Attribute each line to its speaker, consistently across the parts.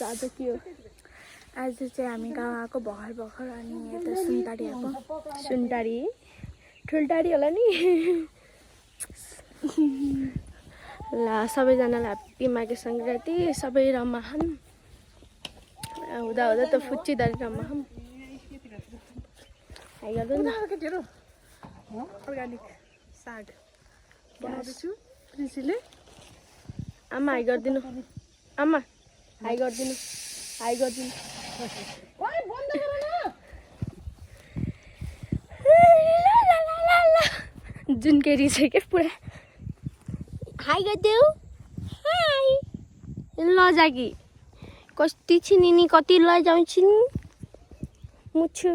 Speaker 1: आज के हो आज चाहिँ हामी गाउँ आएको भर्खर अनि यता सुनटारी आएको सुनटारी ठुलटारी होला नि ल सबैजनालाई ह्याप्पी माघे सङ्क्रान्ति सबै रमाहन् हुँदा हुँदा त फुच्चीदारी रमाहन् हाई गर्दैन
Speaker 2: अर्ग्यानिक साग बनाउँदैछु कृषिले
Speaker 1: आमा हाई गरिदिनु आमा हाई गरिदिनु हाई गरिदिनु जुन के रिसक्यो पुरा हाई गरिदेऊ हाई लजाकी कति छिनी कति लजाउँछिन् मुछु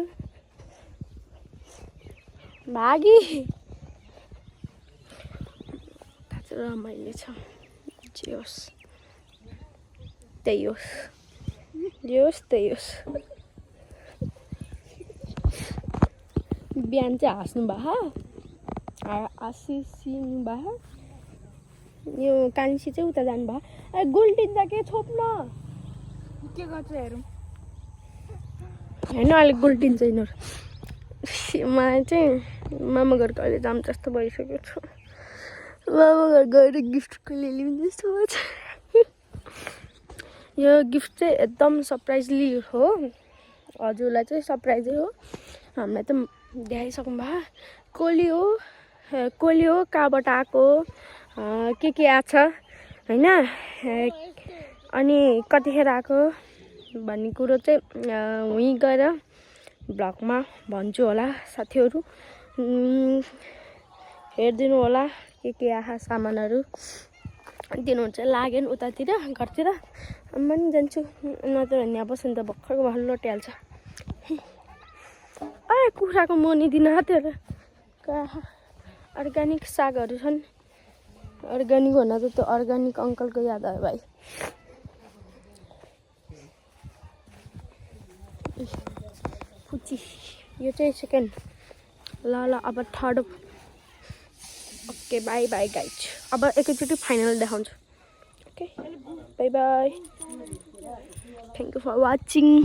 Speaker 1: भागी रमाइलो छ जे होस् त्यही होस् जे होस् त्यही होस् बिहान चाहिँ हाँस्नु भयो हाँसिनु भयो यो कान्छी चाहिँ उता जानु भयो अरे गोल्टिन्छ के छोप्न
Speaker 2: के गर्छ हेरौँ
Speaker 1: होइन अलिक गोल्टिन्छ यिनीहरू मलाई चाहिँ मामा घर कहिले जाऊँ जस्तो भइसकेको छ मामा घर गएर गिफ्ट कहिले लिउँ जस्तो भएको छ यो गिफ्ट चाहिँ एकदम सरप्राइजली हो हजुरलाई चाहिँ सरप्राइजै हो हामीलाई त देखाइसक्नु भयो कोली हो कहाँबाट आएको के आछ होइन अनि कतिखेर आएको भन्ने कुरो चाहिँ उहीँ गएर भ्लगमा भन्छु होला साथीहरू हेरिदिनु होला के आहा सामानहरू दिनुहुन्छ लागेन उतातिर घरतिर आम्मा नि जान्छु नत्र यहाँ बस्यो भने त भर्खरको भर्खर लोटिहाल्छ कुखुराको मनी दिन हातहरू अर्ग्यानिक सागहरू छन् अर्ग्यानिक भन्दा त त्यो अर्ग्यानिक अङ्कलको याद आयो भाइ फुची यो चाहिँ सेकेन्ड ल अब third okay bye bye guys अब एकैचोटि फाइनल देखाउँछु okay bye bye thank you for watching